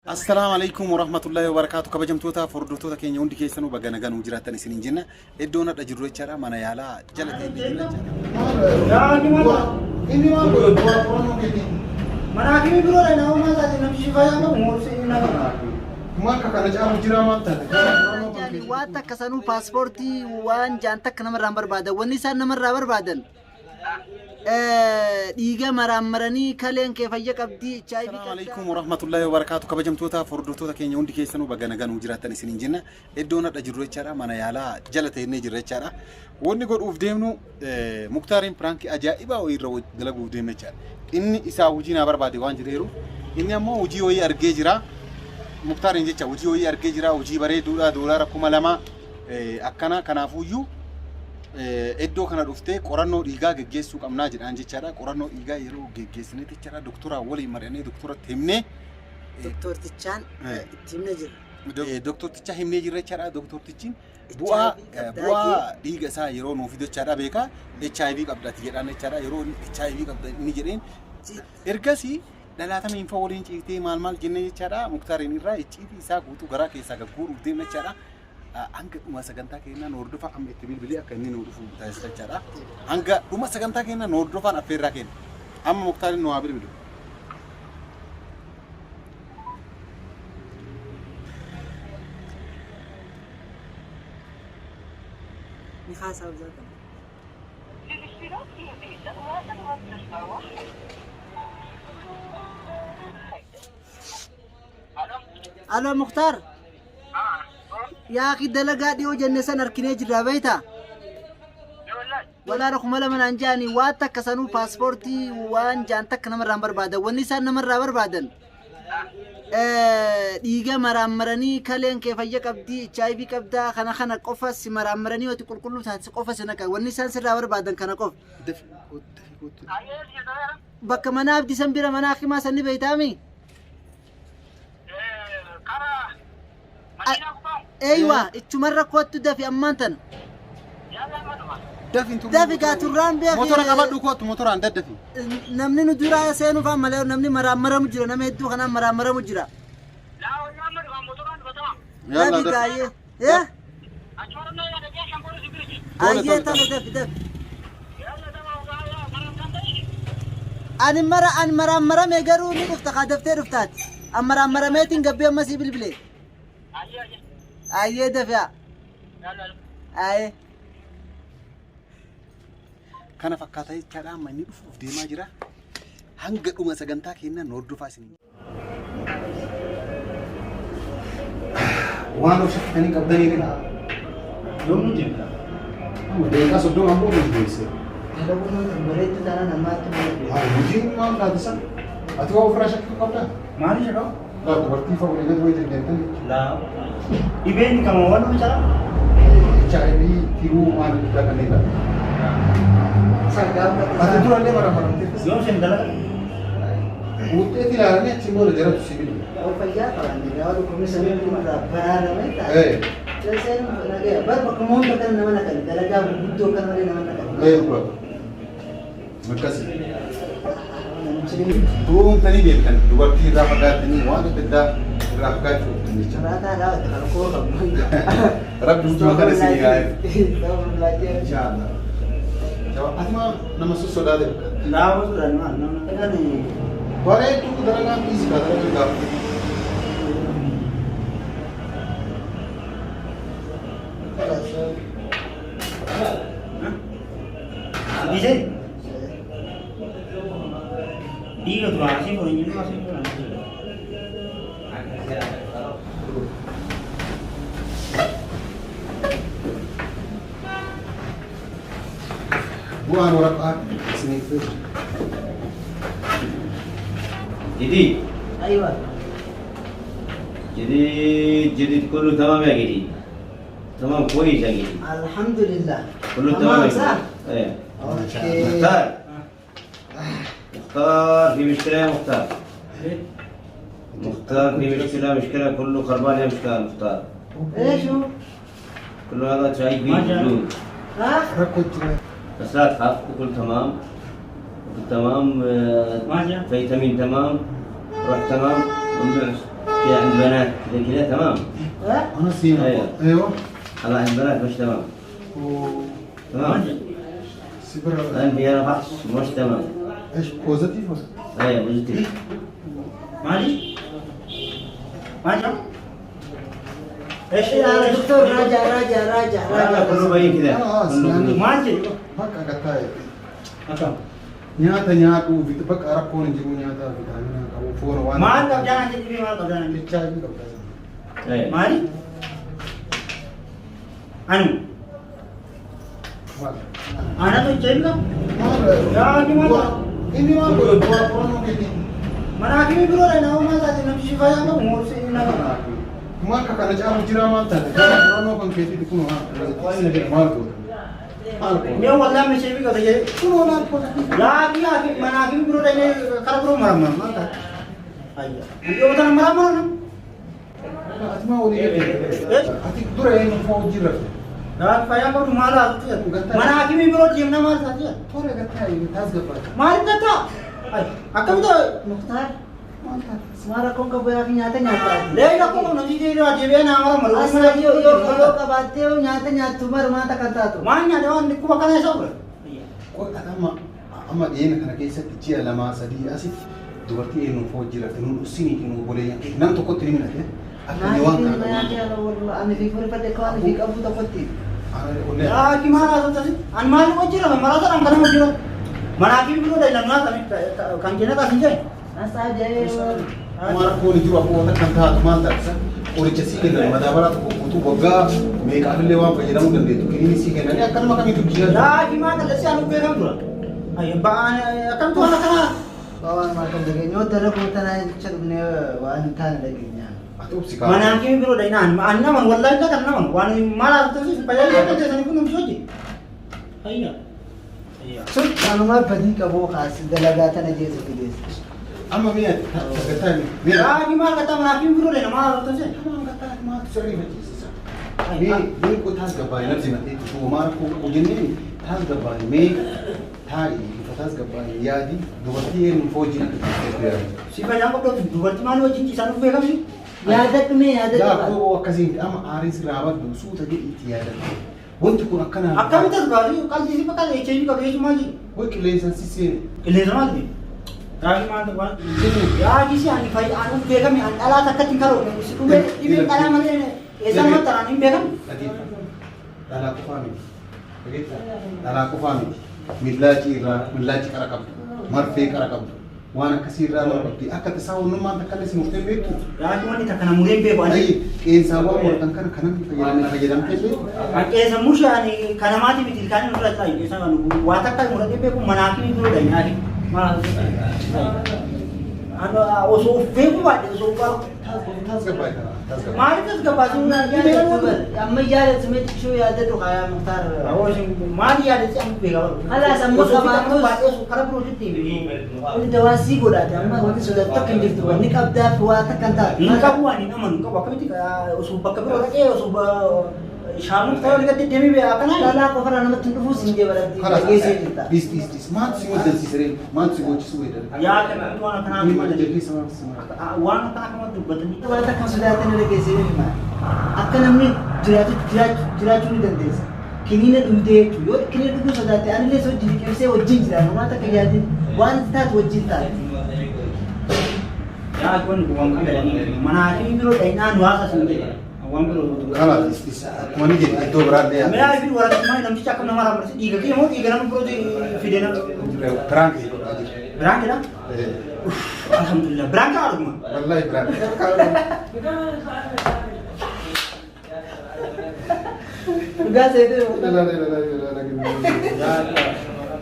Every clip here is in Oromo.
Assalaamu alaikum warahmatullahi wabarakaatu kabajamtoota fi hordoftoota keenya hundi keessanuu baga nagaa nuu jiraattan isiniin jenna iddoon hadha jirru jechaadha mana yaalaa jala ta'e jirra jechaadha. Inni maal godha bu'aa qorannoo keetii? Mana hakimii biroo dha nama maal taate namni fayyaa qabu moorsi inni nama. Maal akka kana caalu jiraa maal taate? Bu'aa qorannoo kan keetii. Waan takka sanuu paaspoortii waan jaan takka namarraa hin barbaadan. Wanni isaan namarraa barbaadan dhiiga maraammaranii kaleen kee fayya qabdii HIV Assalaamu qabdaa. alaikum warahmatullahi wabarakaatu kabajamtoota fi hordoftoota keenya hundi keessanuu baga nagaa nuu jiraattan isiniin jenna iddoon hadha jirru jechaadha mana yaalaa jala teennee jirra jechaadha wanni godhuuf deemnu muktaariin piraankii ajaa'ibaa wayii irra dalaguuf deemna jechaadha inni isaa hojii naa barbaade waan jedheeru inni ammoo hojii wayii argee jira muktaariin jecha hojii wayii argee jira hojii bareeduudha doolaara 2000 akkana kanaafuyyuu iddoo kana dhuftee qorannoo dhiigaa geggeessuu qabnaa jedhaan jechaadha. Qorannoo dhiigaa yeroo geggeessine jechaadha doktora waliin mari'annee doktoratti himnee Doktortichaan itti himne jirra. Doktorticha himnee jirra jechaadha. Doktortichi bu'aa bu'aa dhiiga isaa yeroo nuuf fidu jechaadha beekaa HIV qabdati jedhaan jechaadha. Yeroo inni HIV qabda inni jedheen ergasii dhalaatama hin waliin ciiftee maal maal jennee jechaadha. Muktaariin irraa icciitii isaa guutuu garaa keessaa gagguuruuf deemna jechaadha. Hanga dhuma sagantaa keenyaa nu hordofaa amma itti bilbilee akka inni nu dhufu taasisa jechaadha. Hanga dhuma sagantaa keenyaa nu hordofaan affeerraa keenya. Amma Muktaariin nu haa bilbilu. Ni haasaa hojjaa kana. Alo Muktaar. Yaa akhi dalagaa dhiyoo jenne san arkinee jirra beektaa? Walaala 2000 naan jaanii waan takka sanuu paaspoortii waan jaan takka namarraa hin barbaadan. Wanni isaan namarraa barbaadan dhiiga maraammaranii kaleen kee fayya qabdii HIV qabdaa kana kana qofa si maraammaranii yoo qulqulluu taate si qofa si naqa. Wanni isaan sirraa barbaadan kana qofa. Dafi kootu dafi kootu. Bakka mana abdii san bira mana hakimaa san ni beektaami? Eeywa ichumarra kottu dafi ammaan tana. Dafi hin turre. Dafi gaa turraan beeki. Motora qabadhu kootu motoraan daddafi. Namni nu duraa seenuuf amma malee namni maraammaramu jira nama hedduu kanaan maraammaramu jira. Yalla Dafi dafi. gaayyee. Eh? Tole Ayyee tole tole tole. dafi dafi. Ani mara an maraammarame garuu ni dhufta kaa daftee dhuftaati. An maraammarameetiin gabbii amma sii bilbile. Ayyee dafi haa. Ayyee. Kana fakkaata jechaadha amma inni dhufuuf deemaa jira. Hanga dhuma sagantaa keenyaa nu hordofaa isin. Waan of shakkitanii qabdanii ni Yoom nu deemta? Amma daqiiqaa 30 booda nu geesse. Dalaguun bareedduu taanaan ammaatti malee. Haa hojiin maal taate san? Ati waa ofirraa shakkii qabdaa? Maali jedhoo? Laa dubartii fa'a walii gadi wayii deemtan jechuudha. Laa. Dhibeen kama wal cala? HIV tiruu maal guddaa kanneen taate. Ati durallee maramaramtee. Yoom sen dalaga? Wuxxeetti ilaalanii achiin booda jaratu si bilbila. Fayyaa qaban gaafa dhukkubni samii irraa baraarame taate. Seen nagaya bar bakka hunda kan nama naqan dalagaa gurguddoo kan malee nama naqan. Dhugaa. Akkasi. Duumtanii deemtan dubartii irraa fagaattanii waan adda addaa irraa fagaachuu qabdan jecha. Maraataa dhaabate kan koo qabnu. Rabbi hujuma kana isinii haa eegu. Inshaallah. Ati maa nama sossodaate fakkaata. Laa sodaanni maal nama dalagaan Bareedduu dalagaan dhiisi kaa dalagaan gaafate. Dhiisee? Dhiiga duraan asii fuudhan jennu asii fuudhan. Bu'aan waraqaa isiniif jira. جديد أيوة جديد جديد كله تمام يا جديد تمام كويس يا جديد الحمد لله كله تمام يا صح؟ جديد ايه أوكي مختار مختار في مشكلة يا مختار مختار في مشكلة مشكلة كله خربان يا مختار مختار ايش هو؟ كله هذا شاي ما جاء. موجود ها؟ Rakkoo jira. بس لا تخاف كله تمام كله تمام ما جاء. فيتامين تمام روح تمام ممنوع كده عند بنات كده كده تمام. ها؟ أنا سينا. أيوه. أيوه. الله عند بنات مش تمام. تمام. سيبر. عندي انا فحص مش تمام. إيش positive ولا؟ ايوه positive. Maali? Maal jedhamu? ايش يا دكتور راجع راجع راجع لا راجع. كله باين كده. خلاص، كله يعني- كله. Maal jedhu? Bakka gattaa. Akkam? Nyaata nyaadhu bakka rakkoon hin jiru nyaata viitaamina qabu foon waan. Maal qabdaa naan jedhi dhibee maal qabdaa naan jedhi? HIV qabdaa. ايوه. Maali? Anu? Maal? Anatu HIV qaba? Maal? Yaa ni maal? Inni maal godhe bu'aa qorannoo keetii? Mana hakimii biroo dha nama maal taate namni fayyaa qabu moorsi inni nama. Maal akka kana caalu jira maal taate? Bu'aa qorannoo kan keetiiti kun maal godhe? Maal godhe? Mee wallaan HIV qabda jedhe. Kun maal godhe? Laaki laaki mana hakimii biroo dha kara biroo maramma maal taate? Ayya. Yoo tana maramma nam. Ati maa walii galte? Ati dura eenyu fa'aa hojii rafte? Laaki fayyaa qabdu maal haasoftu jedhu. Mana hakimii biroo deemna maal taate jedhu. Toora gattaa taasgabbaata. Maaliif gattaa? Akkamitti Muktaar maal rakkoon qabu yaa fi nyaata nyaata. Lee rakkoo qabna jijjiirraa deebi'ee naa mara mara. Asla yoo yoo yoo qabaattee nyaata nyaattu mara maal takka taatu. Maal nyaata waan dhukkuba kana isa ture. Qoy ati amma amma dhiyeenya kana keessatti ji'a lamaa sadii asitti dubartii eenyu fa'aa hojii rafte nuun ussiniiti nuun boleeyyan nam tokkotti ni minate akka inni waan kana qabu. Ani fi furifadhe akka waan fi qabu tokkotti. Laaki maal haasofta ani maal hojii rafe maraa sana kana hojii rafe. Mana hakimii biroo dha lamnaa kan jenna taasisan jedhe. Asaa jee. Amma rakkoon jiru akkuma kan taatu maal taasisa qoricha sii kennan madaabaraa tokko guutuu waggaa meeqaafillee waan fayyadamuu dandeettu kiniini sii kennanii akka nama kamiitu ji'a. Laaki maal kallassi anu beekam dura. Akkamtu waan akkanaa. Waan maal kan dhageenya yoo dalagu tanaa jecha dhufnee waan hin taane dhageenya. Ati obsi kaa. Mana hakimii biroo dha inaan ani naman wallaahi kan naman waan maal haasofta fayyaa yoo ta'e kun namni hojii. Ayya. Sun kanumaa badii qabuu kaasi dalagaa tana jeesu fideessa. Amma mi'a gattaa mi'a. Laaki maal kattaa mana hakimii biroo dha maal haasofta. Tamam gattaa maaltu sirriifachiisisa? Mee mee koo taasgabbaa'e nafsi matee homaa rakkoo qabu jenneen taasgabbaa'e mee taa'i bifa taasgabbaa'e yaadi dubartii eenyu fa'aa wajjin akka jirtu yaadu. Si fayyaan qabdu dubartii maal wajjin ciisaan dhufee kamsi? Yaadadhu mee yaadadhu. Yaa koo akkasiin amma aariin sirraa baddu suuta jedhi itti yaadadhu. Wanti kun akkanaa. Akkamitti as baasii qalbii si fakkaata HIV qabu jechuun maal jedhu? Way qilleensaan si seene. Qilleensa maal jedhu? Raajii maal waan raajii si ani fayyaa ani beekame ani dhalaa takkatti hin karoo si dhumee dhibeen dhalaa malee eessaan maxxanaan hin beekamu. Dhageeffadhu. Dhalaa qofaa miti. Dhageettaa? Dhalaa qofaa miti. Millaacii irraa millaacii qara qabdu. Marfee qara qabdu. Waan akkasii irraa nama qabdi. Akka tasaa wannummaan takka illee si murtee beektu. Raajii wanni takka na mureen beeku ani. Ayyi qeensaawwan muratan kana kan namni fayyadamee fayyadamtee beektu. Kan qeensa murshe ani kan namaati miti ilkaan inni irra taa'e qeensa kan waa takka muratee beeku manaa fi biroo dha nyaati. Maal ani osoo of beeku baadhe osoo Taasgabbaa'e kana. Taasgabbaa'e. maaliif tasgabbaasuu Amma yaadatu mee xiqqishuu yaadadhu haa Muktaar. Maali yaadatti amma beekaa Halaas amma qabaatus kara birootitti Wanti dawaa sii godhaate amma wanti sodaatu takka hin jirtu wanni qabdaaf waa takka hin taatu. Hin qabu waan hin amanu hin qabu akkamitti osoo bakka biroo dhaqee osoo shaamuuf ta'ee olii gadi deemee akkanaa. Dhalaa qofarraa namatti hin dhufuus hin jee Kalaas dhageessee jirta. Dhiis dhiis dhiis. Maaltu si muddamsiise ree? Maaltu si goochisuu weedare? Yaa kana waan akkanaa Ni maal jalkeessa maal si maal? waan akkanaa kama dubbatanii. Waan takka sodaatan dhageessee hima. Akka namni jiraatu jiraachuu ni dandeessa. Kiniina dhugdee jechuudha. Yoo kiniina dhuguu sodaatte anillee hojii liqimsee wajjin jiraatu waan takka yaadin waan taatu wajjin taate. Yaa kun waan kan jedhanii mana hakimii biroo dhaqnaa nu haasas hin jedhe waan biroo. Kalaas dhiis dhiis. Akkuma ni jedhe iddoo biraallee Mee yaa fi waraqaa namtichi akkam nama ramarsi dhiiga kee moo dhiiga nama biroo fide nama. Prank si godhaa jira. Biraan jedha? Alhamdulillah. Biraan kaa dhuguma. Wallahi prank. Dhugaa seetee.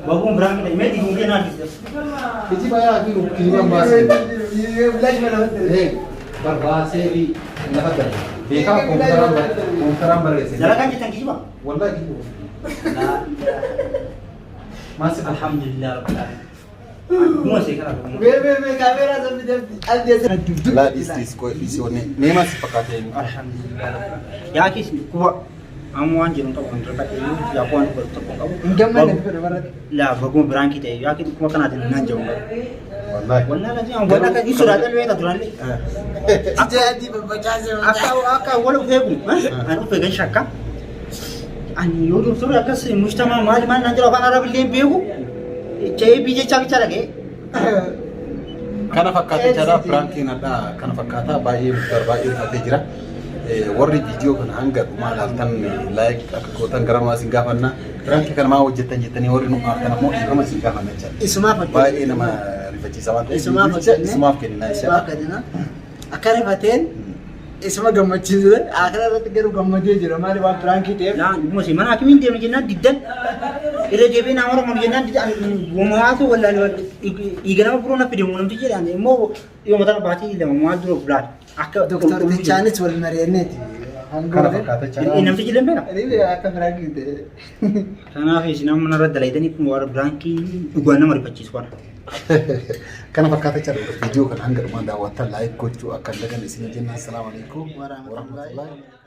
Wabuun biraan jedha mee dhiiguu kee naaf. Kijiba yaa fi kijibaan baasee. Bilaash mana Barbaasee fi lafa darbe. Beekaa kompiitaraan barreesse. Dalagaan jettan kijiba. Wallahi kijiba. Maal si Alhamdulillah rabbil alamin. Dhuguma see kana dhuguma. Mee mee mee kaameeraa sabni dabdi abdi asirratti. Laa dhiis dhiis qoy dhiis onne. Mee maal si fakkaatee? Alhamdulillah. Yaa keessa dhukkuba amma waan jedhu qabu kan rakkate yaa waan dubbatu tokko hin qabu. Hin gammanne fedhu barate. Laa baguma biraan kee ta'e yaa kee dhukkuba kanaatiin naan jedhu. Wallaahi. Wallaahi lazim waan akka hin sodaatan beeka duraallee. Ija adii babbacaasee. Akka wal of eegu ani of eegan shakka. Ani yoo doktorri akkas mujtamaa maali maali naan jedhu afaan arabillee hin beeku. HIV jechaa bicha dhaga'e. Kana fakkaata jechaadha. Piraankiin hadhaa kana fakkaata, baay'ee Muktaar baay'ee rifatee jira. Warri viidiyoo kana hanga dhumaa ilaaltan like akka gootan gara maa isin gaafanna. Piraankii kana maa hojjettan jettanii warri nu aartan ammoo dhiifama isin gaafanna jechaadha. Isumaaf hojjenne. Baay'ee nama rifachiisa waan ta'eef Isumaaf viidiyicha hojjenne. isumaaf kennina Isumaaf jechaadha. kennina. Akka rifateen isuma gammachiisee akira irratti garuu gammadee jira, maali waan piraankii ta'eef. Laan dhuguma si mana hakimiin deemne jennaan diddan, irra deebi'ee naa maramu jennaan diddan, womaatu wallaalee dhiiga nama biroo na fide namti jedhan immoo dhiyoo mataa baatii 2 maal dura bulaan akka Doktortichaanis wal mari'anneeti. Kana fakkaata jechaadha. Namtichi illee beeka. Inni akka piraankii ta'e. Kanaaf isin amma narra dalaydanii kun warra piraankii dhugaan nama rifachiisu kana. Kana fakkaata jechaadha. Viidiyoo kana hanga dhumaan daawwattan like gochuu akka hin daganne isin jenna. Assalaamu alaikum Warahmatullahi. warahmatullahi.